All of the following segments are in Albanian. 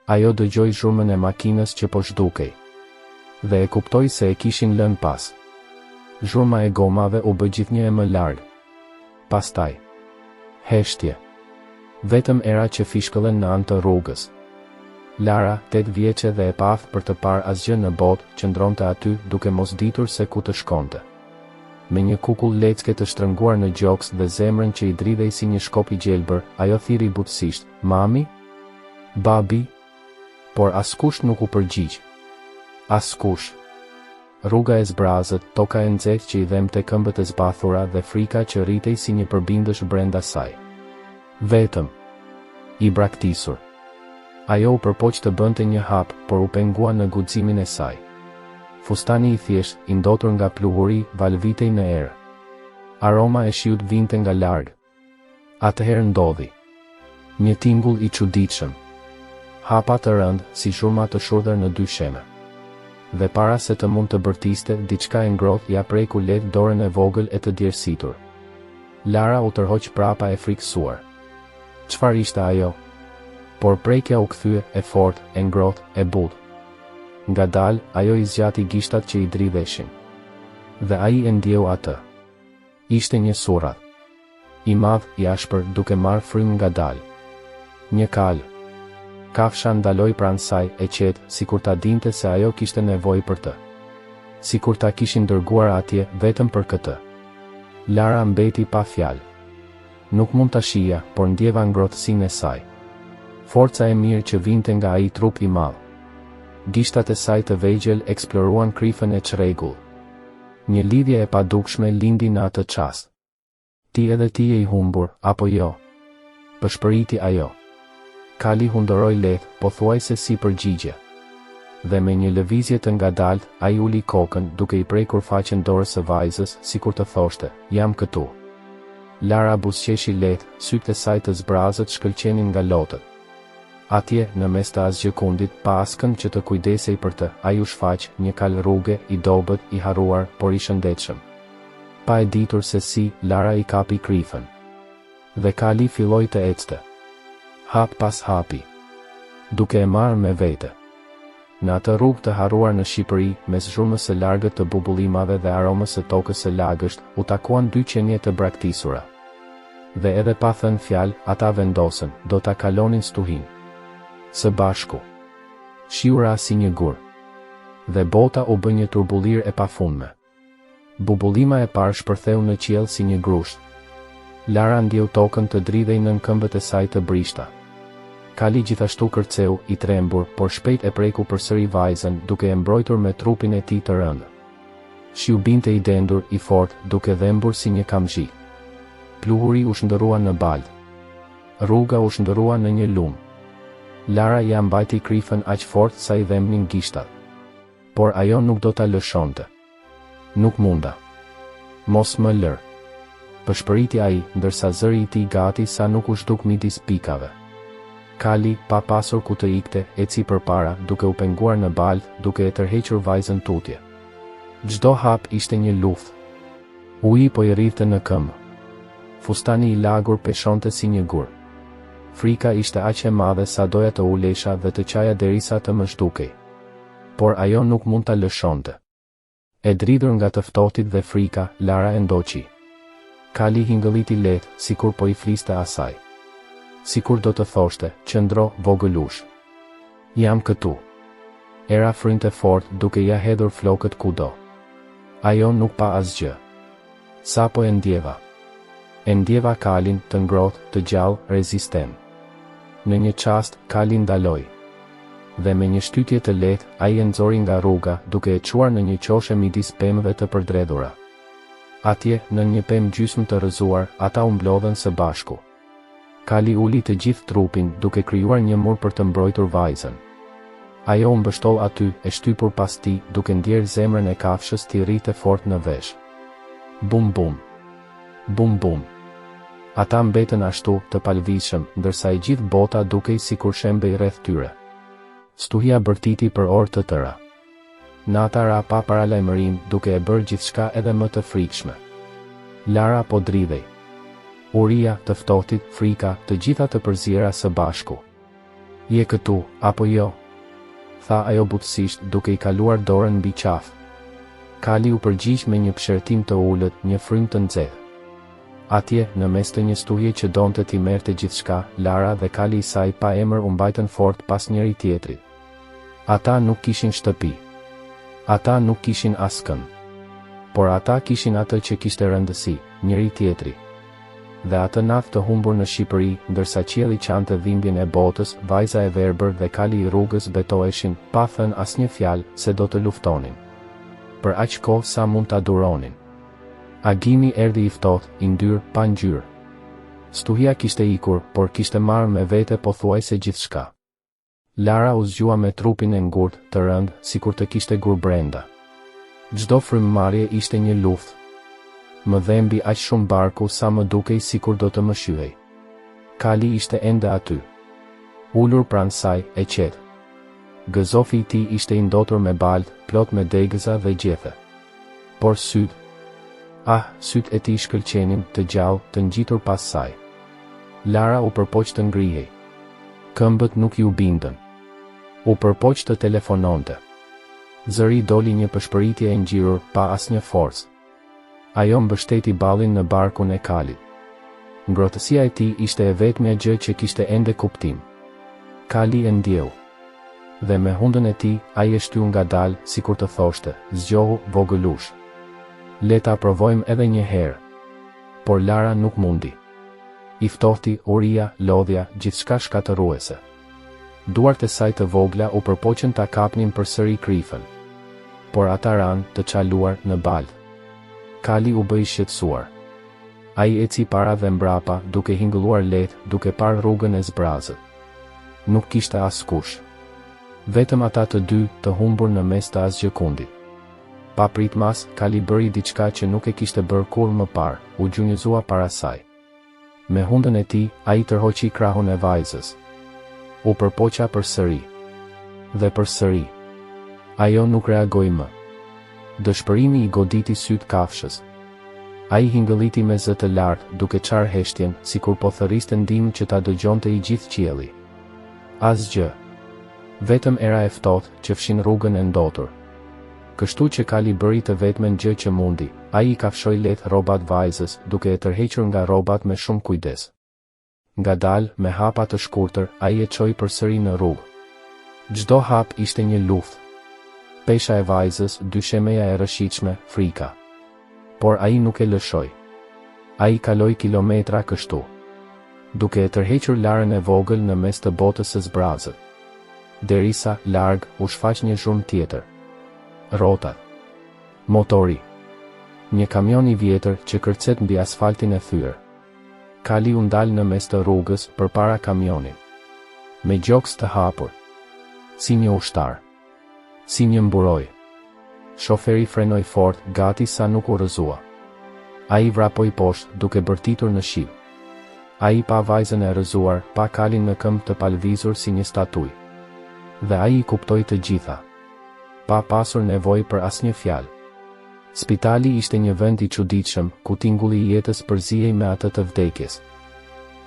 Ajo dëgjoi zhurmën e makinës që po zhdukej. Dhe e kuptoi se e kishin lënë pas. Zhurma e gomave u bë gjithnjë e më larg. Pastaj. Heshtje. Vetëm era që fishkëllen në anë të rrugës. Lara, tetë vjeçe dhe e paaftë për të parë asgjë në botë, qëndronte aty, duke mos ditur se ku të shkonte. Me një kukull lecke të shtrënguar në gjoks dhe zemrën që i dridhej si një shkop i gjelbër, ajo thirri butësisht, Mami? Babi? Por askush nuk u përgjigj. Askush. Rruga e zbrazët, toka e nxehtë që i dhembte këmbët e zbathura dhe frika që rritej si një përbindësh brenda saj. Vetëm. I braktisur. Ajo u përpoq të bënte një hap, por u pengua në guximin e saj. Fustani i thjeshtë, i ndotur nga pluhuri, valëvitej në erë. Aroma e shiut vinte nga larg. Atëherë ndodhi. Një tingull i çuditshëm. Hapa të rëndë, si zhurma të shurdhër në dysheme. Dhe para se të mund të bërtiste, diçka e ngrohtë ia preku lehtë dorën e vogël e të djersitur. Lara u tërhoq prapa e frikësuar. Çfarë ishte ajo? Por prekja u kthye, e fortë, e ngrohtë, e butë. Ngadalë, ajo i zgjati gishtat që i dridheshin. Dhe ai e ndjeu atë. Ishte një surrat. I madh, i ashpër, duke marrë frymë ngadalë. Një kalë. Kafsha ndaloi pranë saj, e qetë, sikur ta dinte se ajo kishte nevojë për të. Sikur ta kishin dërguar atje, vetëm për këtë. Lara mbeti pa fjalë. Nuk mund ta shihja, por ndjeva ngrohtësinë e saj. Forca e mirë që vinte nga ai trup i madh. Gishtat e saj të vegjël eksploruan krifën e çrregullt. Një lidhje e padukshme lindi në atë çast. Ti edhe ti je i humbur, apo jo? Pëshpëriti ajo. Kali hundëroi lehtë, pothuajse si përgjigje. Dhe me një lëvizje të ngadaltë, ai uli kokën, duke i prekur faqen dorës së vajzës, sikur të thoshte, Jam këtu. Lara buzëqeshi lehtë, sytë e saj të zbrazët shkëlqenin nga lotët. Atje, në mes të asgjëkundit, pa askënd që të kujdesej për të, ai u shfaq, një kalë rruge, i dobët, i harruar, por i shëndetshëm. Pa e ditur se si, Lara i kapi krifën. Dhe kali filloi të ecte. Hap pas hapi. Duke e marrë me vete. Në atë rrugë të harruar në Shqipëri, mes zhurmës së largët të bubullimave dhe aromës së tokës së lagësht, u takuan dy qenie të braktisura. Dhe edhe pa thënë fjalë, ata vendosën, do ta kalonin stuhinë. Së bashku. Shiu ra si një gur. Dhe bota u bë një turbullirë e pafundme. Bubullima e parë shpërtheu në qiell si një grusht. Lara ndjeu tokën të dridhej nën këmbët e saj të brishta. Kali gjithashtu kërceu, i trembur, por shpejt e preku përsëri vajzën, duke e mbrojtur me trupin e tij të rëndë. Shiu binte i dendur, i fortë, duke dhembur si një kamzhik. Pluhuri u shndërrua në baltë. Rruga u shndërrua në një lumë. Lara ia mbajti krifën aq fort sa i dhembnin gishtat. Por ajo nuk do ta lëshonte. Nuk munda. Mos më lër. Pëshpëriti ai, ndërsa zëri i tij gati sa nuk u zhduk midis pikave. Kali, pa pasur ku të ikte, eci përpara, duke u penguar në baltë, duke e tërhequr vajzën tutje. Çdo hap ishte një luftë. Uji po i rridhte në këmbë. Fustani i lagur peshonte si një gur. Frika ishte aq e madhe sa doja të ulesha dhe të qaja derisa të më zhdukej. Por ajo nuk mund ta lëshonte. E dridhur nga të ftohtit dhe frika, Lara e ndoqi. Kali hingëlliti lehtë, sikur po i fliste asaj. Sikur do të thoshte, qëndro, vogëlush. Jam këtu. Era frynte fort, duke ia hedhur flokët kudo. Ajo nuk pa asgjë. Sapo e ndjeva. E ndjeva kalin, të ngrohtë, të gjallë, rezistent. Në një çast, kali ndaloi. Dhe me një shtytje të lehtë, ai e nxori nga rruga, duke e çuar në një qoshe midis pemëve të përdredhura. Atje, nën një pemë gjysmë të rrëzuar, ata u mblodhën së bashku. Kali uli të gjithë trupin, duke krijuar një mur për të mbrojtur vajzën. Ajo u mbështoll aty, e shtypur pas tij, duke ndjerë zemrën e kafshës t'i rrihte fort në vesh. Bum bum. Bum bum. Ata mbetën ashtu, të palëvizshëm, ndërsa e gjithë bota dukej sikur shembej rreth tyre. Stuhia bërtiti për orë të tëra. Nata ra pa paralajmërim, duke e bërë gjithçka edhe më të frikshme. Lara po dridhej. Uria, të ftohtit, frika, të gjitha të përziera së bashku. Je këtu, apo jo? Tha ajo butësisht, duke i kaluar dorën mbi qafë. Kali u përgjigj me një psherëtimë të ulët, një frymë të nxehtë. Atje, në mes të një stuhie që donte t'i merrte gjithçka, Lara dhe kali i saj pa emër u mbajtën fort pas njëri-tjetrit. Ata nuk kishin shtëpi. Ata nuk kishin askënd. Por ata kishin atë që kishte rëndësi, njëri-tjetri. Dhe atë natë të humbur në Shqipëri, ndërsa qielli qante dhimbjen e botës, vajza e verbër dhe kali i rrugës betoheshin, pa thënë asnjë fjalë, se do të luftonin. Për aq kohë sa mund ta duronin. Agimi erdhi i ftohtë, i ndyrë, pa ngjyrë. Stuhia kishte ikur, por kishte marrë me vete pothuajse gjithçka. Lara u zgjua me trupin e ngurtë, të rëndë, sikur të kishte gurë brenda. Çdo frymëmarrje ishte një luftë. Më dhembi aq shumë barku sa më dukej sikur do të më shqyhej. Kali ishte ende aty. Ulur pranë saj, e qetë. Gëzofi i tij ishte i ndotur me baltë, plot me degëza dhe gjethe. Por sytë? Ah, sytë e tij shkëlqenin, të gjallë, të ngjitur pas saj. Lara u përpoq të ngrihej. Këmbët nuk iu bindën. U përpoq të telefononte. Zëri doli një pëshpëritje e ngjirur, pa asnjë forcë. Ajo mbështeti ballin në barkun e kalit. Ngrohtësia e tij ishte e vetmja gjë që kishte ende kuptim. Kali e ndjeu. Dhe me hundën e tij, ai e shtyu ngadalë, sikur të thoshte, Zgjohu, vogëlush. Le ta provojmë edhe një herë. Por Lara nuk mundi. I ftohti, uria, lodhja, gjithçka shkatërruese. Duart e saj të vogla u përpoqën ta kapnin përsëri krifën. Por ata ranë, të çaluar, në baltë. Kali u bë i shqetësuar. Ai eci para dhe mbrapa, duke hingëlluar lehtë, duke parë rrugën e zbrazët. Nuk kishte askush. Vetëm ata të dy, të humbur në mes të asgjëkundit. Papritmas, Kali bëri diçka që nuk e kishte bërë kurrë më parë, u gjunjëzua para saj. Me hundën e tij, ai tërhoqi krahun e vajzës. U përpoqa përsëri. Dhe përsëri. Ajo nuk reagoi më. Dëshpërimi i goditi sytë kafshës. Ai hingëlliti me zë të lartë, duke çarë heshtjen, sikur po thërriste ndihmë që ta dëgjonte i gjithë qielli. Asgjë. Vetëm era e ftohtë, që fshin rrugën e ndotur. Kështu që Kali bëri të vetmen gjë që mundi, ai i kafshoi lehtë rrobat vajzës, duke e tërhequr nga rrobat me shumë kujdes. Ngadalë, me hapa të shkurtër, ai e çoi përsëri në rrugë. Çdo hap ishte një luftë. Pesha e vajzës, dyshemeja e rrëshqitshme, frika. Por ai nuk e lëshoi. Ai kaloi kilometra kështu. Duke e tërhequr Larën e vogël në mes të botës së zbrazët. Derisa, larg, u shfaq një zhurmë tjetër. Rrotat. Motori. Një kamion i vjetër që kërcet mbi asfaltin e thyer. Kali u ndal në mes të rrugës, përpara kamionit. Me gjoks të hapur. Si një ushtar. Si një mburojë. Shoferi frenoi fort, gati sa nuk u rrëzua. Ai vrapoi poshtë, duke bërtitur në shqip. Ai pa vajzën e rrëzuar, pa kalin në këmbë të palëvizur si një statujë. Dhe ai i kuptoi të gjitha. Pa pasur nevojë për asnjë fjalë. Spitali ishte një vend i çuditshëm, ku tingulli i jetës përzihej me atë të vdekjes.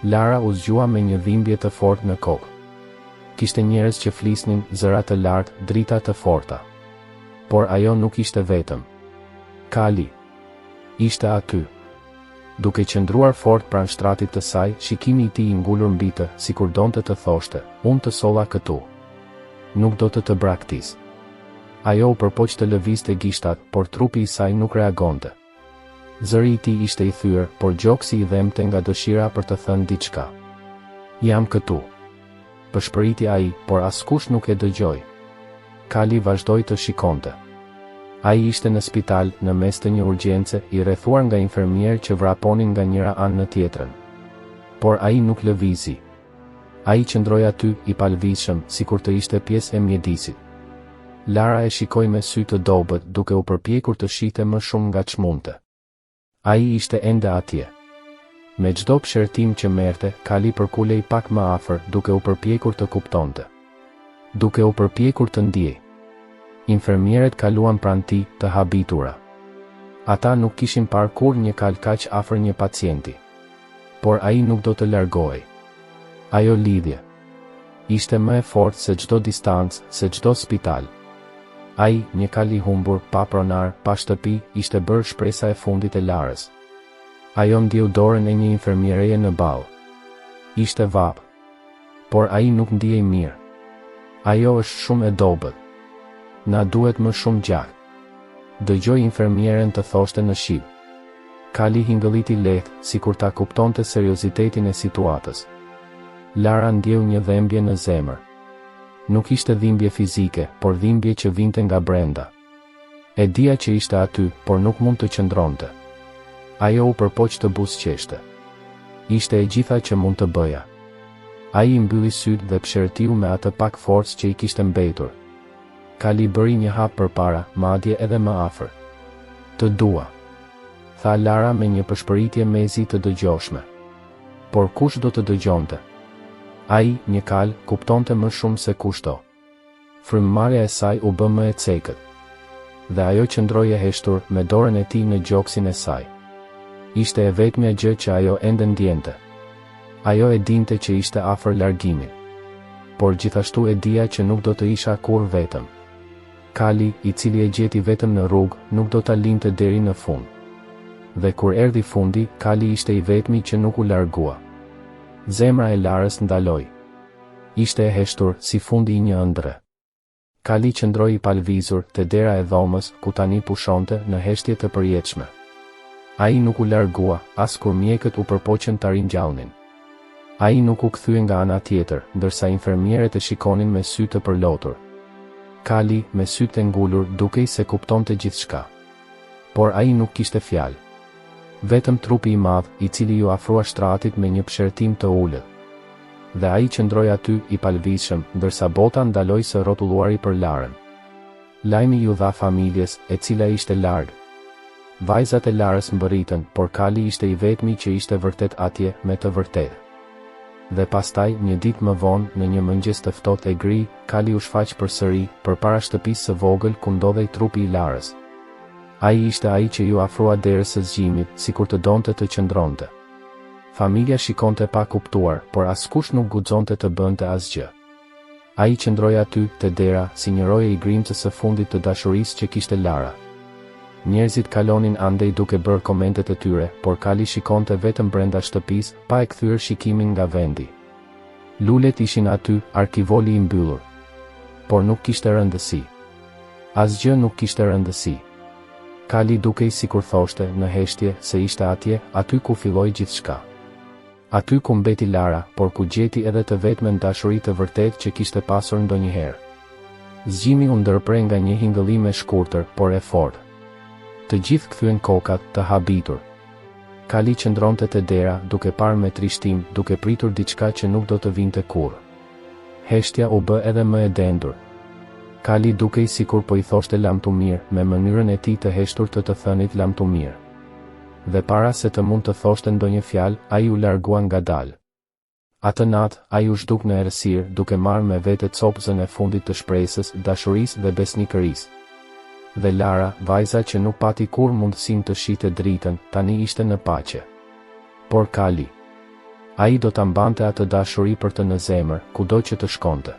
Lara u zgjua me një dhimbje të fortë në kokë. Kishte njerëz që flisnin, zëra të lartë, drita të forta. Por ajo nuk ishte vetëm. Kali. Ishte aty. Duke qëndruar fort pranë shtratit të saj, shikimi i tij i ngulur mbi të, sikur donte të thoshte, Unë të solla këtu. Nuk do të të braktis. Ajo u përpoq të lëvizte gishtat, por trupi i saj nuk reagonte. Zëri i tij ishte i thyer, por gjoksi i dhembte nga dëshira për të thënë diçka. Jam këtu. Pëshpëriti ai, por askush nuk e dëgjoi. Kali vazhdoi të shikonte. Ai ishte në spital, në mes të një urgjence, i rrethuar nga infermierë që vraponin nga njëra anë në tjetrën. Por ai nuk lëvizi. Ai qëndroi aty, i palëvizshëm, sikur të ishte pjesë e mjedisit. Lara e shikoi me sy të dobët, duke u përpjekur të shihte më shumë nga ç'mundte. Ai ishte ende atje. Me çdo psherëtimë që merrte, Kali përkulej pak më afër, duke u përpjekur të kuptonte. Duke u përpjekur të ndiejë. Infermieret kaluan pranë tij, të habitura. Ata nuk kishin parë kurrë një kalë kaq afër një pacienti. Por ai nuk do të largohej. Ajo lidhje. Ishte më e fortë se çdo distancë, se çdo spital. Ai, një kal i humbur, pa pronar, pa shtëpi, ishte bërë shpresa e fundit e Larës. Ajo ndjeu dorën e një infermiereje në ballë. Ishte vapë. Por ai nuk ndihej mirë. Ajo është shumë e dobët. Na duhet më shumë gjak. Dëgjoi infermieren të thoshte në shqip. Kali hingëlliti lehtë, sikur ta kuptonte seriozitetin e situatës. Lara ndjeu një dhembje në zemër. Nuk ishte dhimbje fizike, por dhimbje që vinte nga brenda. E dija që ishte aty, por nuk mund të qëndronte. Ajo u përpoq të buzëqeshte. Ishte e gjitha që mund të bëja. Ai i mbylli sytë dhe psherëtiu me atë pak forcë që i kishte mbetur. Kali bëri një hap përpara, madje edhe më afër. Të dua. Tha Lara me një pëshpëritje mezi të dëgjoshme. Por kush do të dëgjonte? Ai, një kalë, kuptonte më shumë se kushdo. Frymëmarrja e saj u bë më e cekët. Dhe ajo qëndroi e heshtur, me dorën e tij në gjoksin e saj. Ishte e vetmja gjë që ajo ende ndjente. Ajo e dinte që ishte afër largimit. Por gjithashtu e dija që nuk do të isha kurrë vetëm. Kali, i cili e gjeti vetëm në rrugë, nuk do ta linte deri në fund. Dhe kur erdhi fundi, Kali ishte i vetmi që nuk u largua. Zemra e Larës ndaloi. Ishte e heshtur, si fundi i një ëndrre. Kali qëndroi i palëvizur, te dera e dhomës, ku tani pushonte, në heshtje të përjetshme. Ai nuk u largua, as kur mjekët u përpoqën ta ringjallnin. Ai nuk u kthye nga ana tjetër, ndërsa infermieret e shikonin me sy të përlotur. Kali, me sytë e ngulur, dukej se kuptonte gjithçka. Por ai nuk kishte fjalë. Vetëm trupi i madh, i cili iu afrua shtratit me një psherëtimë të ulët. Dhe ai qëndroi aty, i palëvizshëm, ndërsa bota ndaloi së rrotulluari për Larën. Lajmi iu dha familjes, e cila ishte larg. Vajzat e Larës mbërritën, por Kali ishte i vetmi që ishte vërtet atje, me të vërtetë. Dhe pastaj, një ditë më vonë, në një mëngjes të ftohtë e gri, Kali u shfaq përsëri, përpara shtëpisë së vogël ku ndodhej trupi i Larës. Ai ishte ai që iu afrua derës së zgjimit, sikur të donte të qëndronte. Familja shikonte pa kuptuar, por askush nuk guxonte të bënte asgjë. Ai qëndroi aty, te dera, si një roje i grimcës së fundit të dashurisë që kishte Lara. Njerëzit kalonin andej duke bërë komentet e tyre, por Kali shikonte vetëm brenda shtëpisë, pa e kthyer shikimin nga vendi. Lulet ishin aty, arkivoli i mbyllur. Por nuk kishte rëndësi. Asgjë nuk kishte rëndësi. Kali dukej sikur thoshte, në heshtje, se ishte atje, aty ku filloi gjithçka. Aty ku mbeti Lara, por ku gjeti edhe të vetmen dashuri të vërtetë që kishte pasur ndonjëherë. Zgjimi u ndërpre nga një hingëllimë e shkurtër, por e fortë. Të gjithë kthyen kokat, të habitur. Kali qëndronte te dera, duke parë me trishtim, duke pritur diçka që nuk do të vinte kurrë. Heshtja u bë edhe më e dendur. Kali dukej sikur po i thoshte lamtumirë, me mënyrën e tij të heshtur të të thënit lamtumirë. Dhe para se të mund të thoshte ndonjë fjalë, ai u largua ngadalë. Atë natë, ai u zhduk në errësirë, duke marrë me vete copëzën e fundit të shpresës, dashurisë dhe besnikërisë. Dhe Lara, vajza që nuk pati kurrë mundësinë të shihte dritën, tani ishte në paqe. Por Kali. Ai do ta mbante atë dashuri për të në zemër, kudo që të shkonte.